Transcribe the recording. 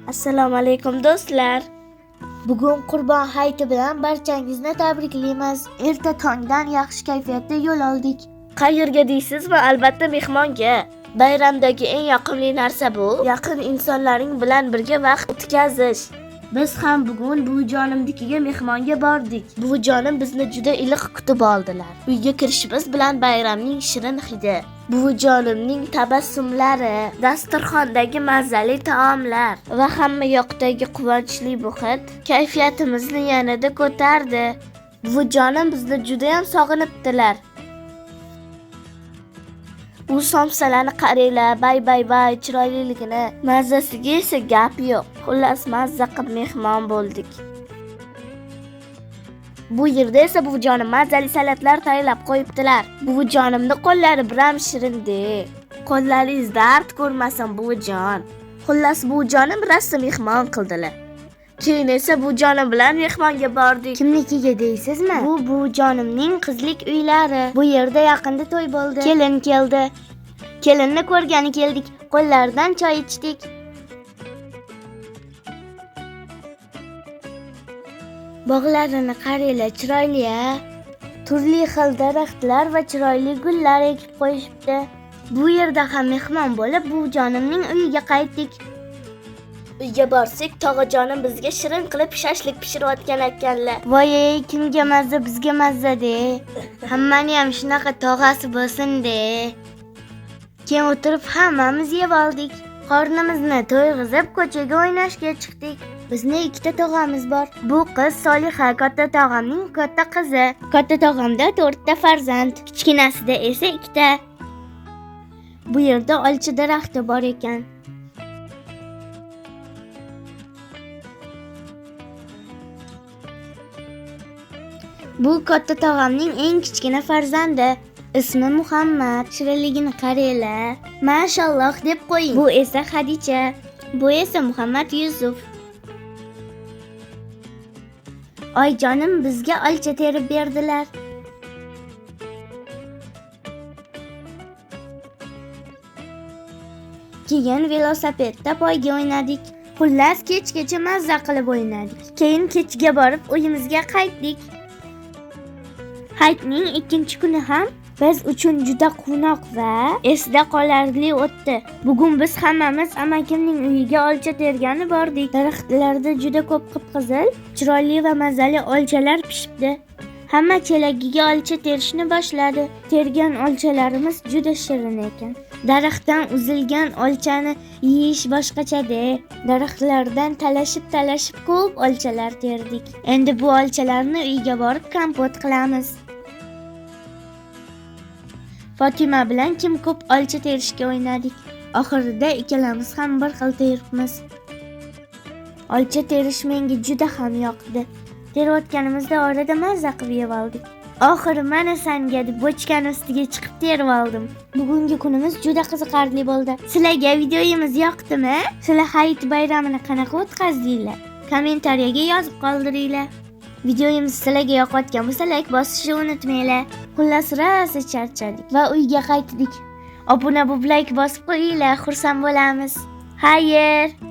Assalomu alaykum do'stlar. Bugun Qurbon hayiti bilan barchangizni tabriklaymiz. Erta tongdan yaxshi kayfiyatda yo'l oldik. Qayerga deysizmi? Albatta mehmonga. Bayramdagi eng yoqimli narsa bu yaqin insonlaring bilan birga vaqt o'tkazish. Biz ham bugun buvijonimnikiga mehmonga bordik. Buvijonim bizni juda iliq kutib oldilar. Uyga kirishimiz bilan bayramning shirin hidi, buvijonimning tabassumlari, dasturxondagi mazali taomlar va hamma yoqdagi quvonchli muhit kayfiyatimizni yanada ko'tardi. Buvijonim bizni juda ham sog'inibdilar. U somsalarni qaranglar, bay bay bay chiroyliligini, mazasiga esa gap yo'q. Xullas, mazza qilib mehmon bo'ldik. Bu yerda esa buvijonim mazali salatlar tayyorlab qo'yibdilar. Buvijonimni qo'llari biram shirin-de. Qo'llaringiz dard ko'rmasin buvijon. Xullas, buvijonim rosa mehmon qildilar. Keyin esa buvijonim bilan mehmonga bordik. Kimnikiga deysizmi? Bu buvijonimning qizlik uylari. Bu yerda yaqinda to'y bo'ldi. Kelin keldi. Kelinni ko'rgani keldik. Qo'llaridan choy ichdik. Bog'larini qaranglar, chiroyli-a. Turli xil daraxtlar va chiroyli gullar ekib qo'yishibdi. Bu yerda ham mehmon bo'lib, buvijonimning uyiga qaytdik. Uyga borsak, tog'ajonim bizga shirin qilib shashlik pishirayotgan ekanlar. Voy, kimga mazza, bizga mazza de. Hammani ham shunaqa tog'asi bo'lsin de. Keyin o'tirib hammamiz yeb oldik. Qornimizni to'yg'izib ko'chaga o'ynashga chiqdik. Bizni ikkita tog'amiz bor. Bu qiz Soliha, katta tog'amning katta qizi. Katta tog'amda 4 ta farzand, kichkinasida esa 2 ta. Bu yerda olcha daraxti bor ekan. Bu katta tog'amning eng kichkina farzandi. Ismi Muhammad. Shirinligini qaranglar. Mashalloh deb qo'ying. Bu esa Xadicha. Bu esa Muhammad Yusuf. Oyjonim bizga olcha terib berdilar. Keyin velosipedda poyga o'ynadik. Xullas, kechgacha mazza qilib o'ynadik. Keyin kechga borib uyimizga qaytdik. Hayitning ikkinchi kuni ham biz uchun juda quvnoq va esda qolarli o'tdi. Bugun biz hammamiz amakimning uyiga olcha tergani bordik. Daraxtlarda juda ko'p qip-qizil, chiroyli va mazali olchalar pishibdi. Hamma chelagiga olcha terishni boshladi. Tergan olchalarimiz juda shirin ekan. Daraxtdan uzilgan olchani yeyish boshqacha-da. Daraxtlardan talashib-talashib ko'p olchalar terdik. Endi bu olchalarni uyga borib kompot qilamiz. Fatima bilan kim ko'p olcha terishga o'ynadik. Oxirida ikkalamiz ham bir xil teribmiz. Olcha terish menga juda ham yoqdi. Terayotganimizda orada mazza qilib yeb oldik. Oxiri mana sanga deb bochkani ustiga chiqib terib oldim. Bugungi kunimiz juda qiziqarli bo'ldi. Sizlarga videomiz yoqdimi? Sizlar hayit bayramini qanaqa o'tkazdinglar? Kommentariyaga yozib qoldiringlar. Videomiz sizlarga yoqayotgan bo'lsa, like bosishni unutmanglar. Xullas, rosa charchadik va uyga qaytdik. Obuna bo'lib like bosib qo'yinglar, xursand bo'lamiz. Xayr.